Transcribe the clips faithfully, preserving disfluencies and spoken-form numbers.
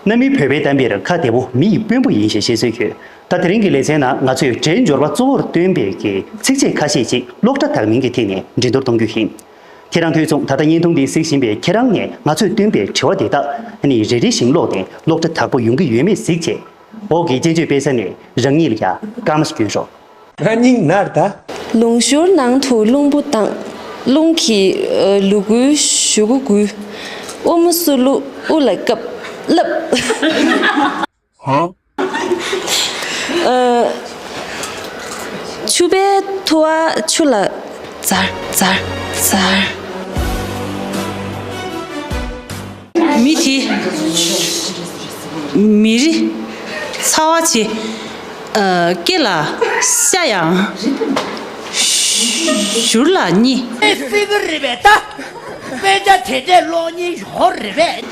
གནའ་མིའི་བོད་པའི་གཏམ་དཔེར་ཁ་བདེ་པོ་མི་ཡི་དཔོན་པོ་ཡིན་ཞེས་བཤད་སྲོལ་ཡོད། ད་དེ་རིང་གི་ལེ་ཚན་ནང་ང་ཚོས་སྒྲའི་འབྱོར་པ་གཙོ་བོར་སྟོན་པའི་གི་ཚིགས་བཅད་ཁ་ཤས་ཅིག་གློག་སྒྲ་དག་མིན་གྱི་ཐད་ནས་འགྲན་བསྡུར་གཏོང་རྒྱུ་ཡིན། ཁྱེད་རང་དུས་མཚུངས་ད་ལྟ་བརྙན་ཐུང་འདི་གཟིགས་བཞིན་པའི་ཁྱེད་རང་ནས་ང་ཚོས་བཏོན་པའི་དྲི་བ་འདི་དག་ནི་རེ་རེ་བཞིན་ཀློག་སྟེ་གློག་སྒྲ་དག་པོ་ཡོང་གི་ཡོད་མེད་གཟིགས་བྱས། འོག་གི་སྤྱན་བརྗོད་དཔེ་གསར་ནས་རང་ཉིད་ལ་ཡ་སྐར་མ་སྐྱོན་རོགས། ང་སྙིང་ནར་ད། ལུང་ཞོར་ནང་དུ་རླུང་བུ་ལྡང་། རླུང་གིས་ཨ་ལུ་གུའི་གཞུ་གུ་འགུལ། དབུ་མོ་སུ་ལུ་དབུ་ལ་བཀབ། བསླབ། ཧང་། ཨ། ཕྱུ་པའི་ཐུ་བ་ཆུ་ལ་འཛར་འཛར་འཛར། མི་དེ་མི་རི་ཚ་བ་ཆེ། ཨ། སྐེ་ལ་ཤ་ཡང་། བཞུར་ལ་གཉིས། ཨེ་སྲིད་གི་རེད་པས་ད། དཔེ་ཆ་དེ་འདྲས་ཀློག་མཁན་ཡོད་རེད་པས།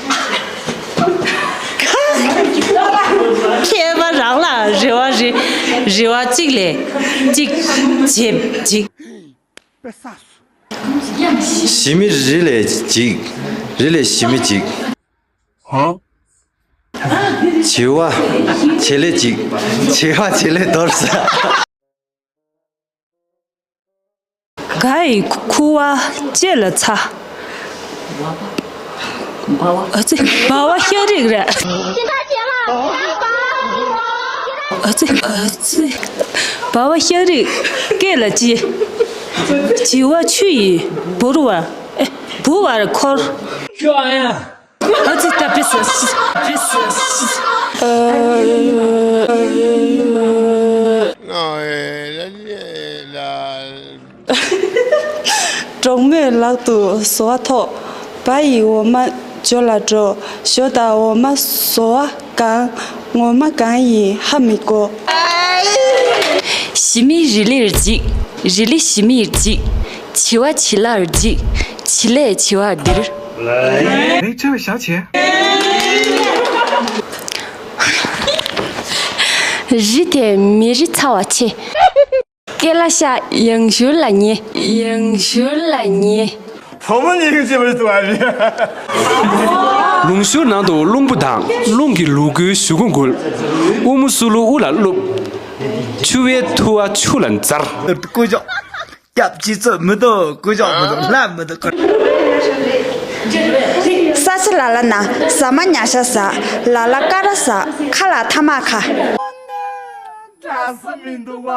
མཁས་པ་རང་ལ་རེ་བ་རེ་རེ་བ་གཅིག་ལས་གཅིག་ཇེ་ཇེ། ཞི་མི་རི་ལས་འཇིགས། རི་ལས་ཞི་མི་འཇིགས། ཧང་། བྱི་བ་བྱི་ལས་འཇིགས། བྱི་བ་བྱི་ལས་འདོར་ས། ག་ཡི་ཁུ་བ་ལྕེ་ལ་ཚ། ཨ་ཙི། སྦ་བ་ཤ་རིགས་རེད། ཨ་ཙི། ཨ་ཙི། སྦ་བ་ཤ་རིགས་སྐེ་ལ་ལྕི། བྱི་བ་ཆུ་ཡིས་བོར་བ། ཨེ། བུ་བར་འཁོར། ཨ་ཙི། ད་པི་སི་པི་སི། གྲོགས་མོས་ལག་ཏུ་ཟོ་བ་ཐོགས། བ་ཡི་འོ་མ་ཇོ་ལ་འགྲོ། ཞོ་དང་འོ་མ་ཟོ་བ་གང་། ངོ་མ་གང་ཡིན་ཧ་མི་གོ། ཞི་མི་རི་ལིར་འཇིགས། རི་ལི་ཞི་མིར་འཇིགས། བྱི་བ་བྱི་ལར་འཇིགས། བྱི་ལས་བྱི་བ་ལྡིར། ངས་ཆེ་བའི་ཞག་བྱས། རི་དེ་མི་རི་ཚ་བ་ཆེ། སྐེ་ལ་ཤ། ཡང་ཞུར་ལ་ཉེ། ཡང་ཞུར་ལ་ཉེ། བུ་མོ་ཉིད་ཀྱི་སྐྱེ་བོའི་བརྩེ་བ་རེད། ལུང་ཞོར་ནང་དུ་རླུང་བུ་ལྡང་། རླུང་གིས་ལུ་གུའི་གཞུ་གུ་འགུལ། དབུ་མོ་སུ་ལུ་དབུ་ལ་བླུགས། ཆུ་བའི་ཐུ་བ་ཆུ་ལ་འཛར། སྐུ་ཞབས། སྐྱབས་སྤྱི་ཚོད་མི་འདུག་སྐུ་ཞབས་མི་འདུག་ལྷ་མི་འདུག་ས་ཆ་ལ་ལ་ན། ཟ་མ་ཉ་ཤ་ཟ། ལ་ལ་ཀ་ར་ཟ། ཁ་ལ་ཐ་མ་ཁ། འདྲ་ས་མི་འདུག་བ།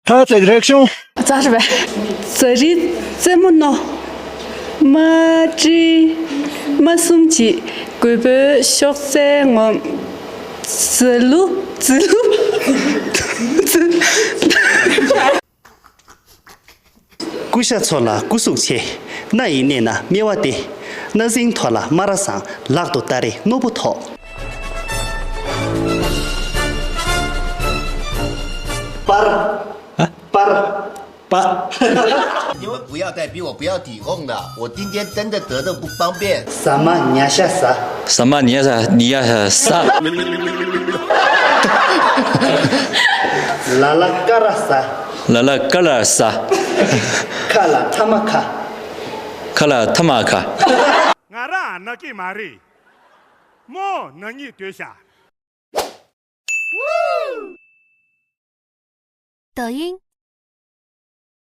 ད་ཚེ་རེག་ཤོང་། ཙ་རེ་བས། ཙ་རི་རྩེ་མོ་རྣོ། མ་ཀྲི། མ་གསུམ་གྱི་རྒོད་པོའི་གཤོག་རྩལ་ངོམ། ཛི་ལུ་ཛི་ལུ་ཛི། སྐུ་ཤ་ཚོ་ལ་སྐུ་གཟུགས་ཆེ། སྣ་ཡི་སྣེ་ན་སྨེ་བ་སྟེ། སྣ་ཟིང་ཐོ་ལ་སྨ་ར་བཟང་། ལག་ཏུ་སྟ་རེ་རྣོ་པོ་ཐོགས། པར། ཨ། པར། པ། 你们不要再逼我不要抵抗了，我今天真的得的不方便。 ཟ་མ་ཉ་ཤ་ཟ། ཟ་མ་ཉ་ཤ་ཉ་ཤ་ཟ། ལ་ལ་ཀ་ར་ཟ། ལ་ལ་ཀ་ལ་ཟ། ཁ་ལ་ཐ་མ་ཁ། ཁ་ལ་ཐ་མ་ཁ། ང་རང་ནག་གི་མ་རེད། མོ་ནག་ཉིད་སྡོད་ཤག 抖音，